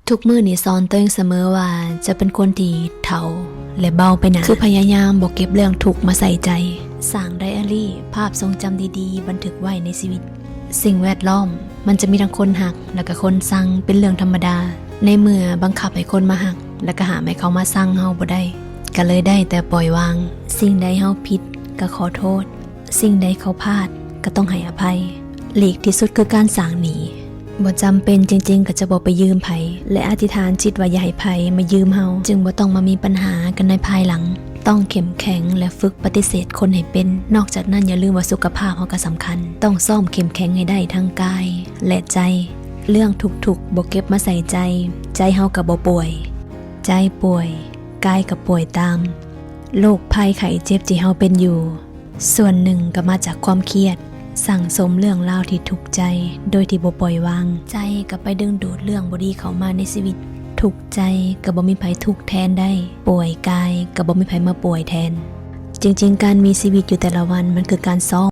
ທຸກມື້ນີ້ສອນຕົວເອງສະເໝີວ່າຈະເປັນຄົນທີ່ເຖົ້າ ແລະ ເບົາໄປໜ້າ ຄືພະຍາຍາມບໍ່ເກັບເລື່ອງທຸກມາໃສ່ໃຈ. ສ້າງໄດອາຣີ ພາບຊົງຈຳດີໆ ບັນທຶກໄວ້ໃນຊີວິດ. ສິ່ງແວດລ້ອມ ມັນຈະມີທັງຄົນຮັກ ແລະ ກະຄົນຊັງ ເປັນເລື່ອງທຳມະດາ. ໃນເມື່ອບັງຄັບໃຫ້ຄົນມາຮັກ ແລະ ກະຫ້າມໃຫ້ເຂົາມາຊັງເຮົາບໍ່ໄດ້ ກະເລີຍໄດ້ແຕ່ປ່ອຍວາງ. ສິ່ງໃດເຮົາຜິດ ກະຂໍໂທດ. ສິ່ງໃດເຂົາພາດ ກະຕ້ອງໃຫ້ອະໄພ. ຫຼີກທີ່ສຸດຄືການສ້າງໜີ້. ບໍ່ຈຳເປັນ ຈິງໆ ກະຈະບໍ່ໄປຢືມໃຜ ແລະ ອະທິຖານຈິດວ່າຢ່າໃຫ້ໃຜມາຢືມເຮົາ ຈຶ່ງບໍ່ຕ້ອງມາມີບັນຫາກັນໃນພາຍຫຼັງ. ຕ້ອງເຂັ້ມແຂງ ແລະ ຝຶກປະຕິເສດຄົນໃຫ້ເປັນ. ນອກຈາກນັ້ນ ຢ່າລືມວ່າສຸຂະພາບເຮົາກະສຳຄັນ. ຕ້ອງຊ້ອມເຂັ້ມແຂງໃຫ້ໄດ້ທັງກາຍ ແລະ ໃຈ. ເລື່ອງທຸກໆ ບໍ່ເກັບມາໃສ່ໃຈ ໃຈເຮົາກະບໍ່ປ່ວຍ. ໃຈປ່ວຍ ກາຍກະປ່ວຍຕາມ. ໂລກໄພໄຂ້ເຈັບທີ່ເຮົາເປັນຢູ່ ສ່ວນໜຶ່ງກະມາຈາກຄວາມຄຽດ ສັງສົມເລື່ອງລາວທີ່ທຸກໃຈ ໂດຍທີ່ບໍ່ປ່ອຍວາງ. ໃຈກະໄປດຶງດູດເລື່ອງບໍ່ດີເຂົ້າມາໃນຊີວິດ. ທຸກໃຈກະບໍ່ມີໃຜທຸກແທນໄດ້. ປ່ວຍກາຍກະບໍ່ມີໃຜມາປ່ວຍແທນ. ຈິງໆ ການມີຊີວິດຢູ່ແຕ່ລະວັນ ມັນຄືການຊ້ອມ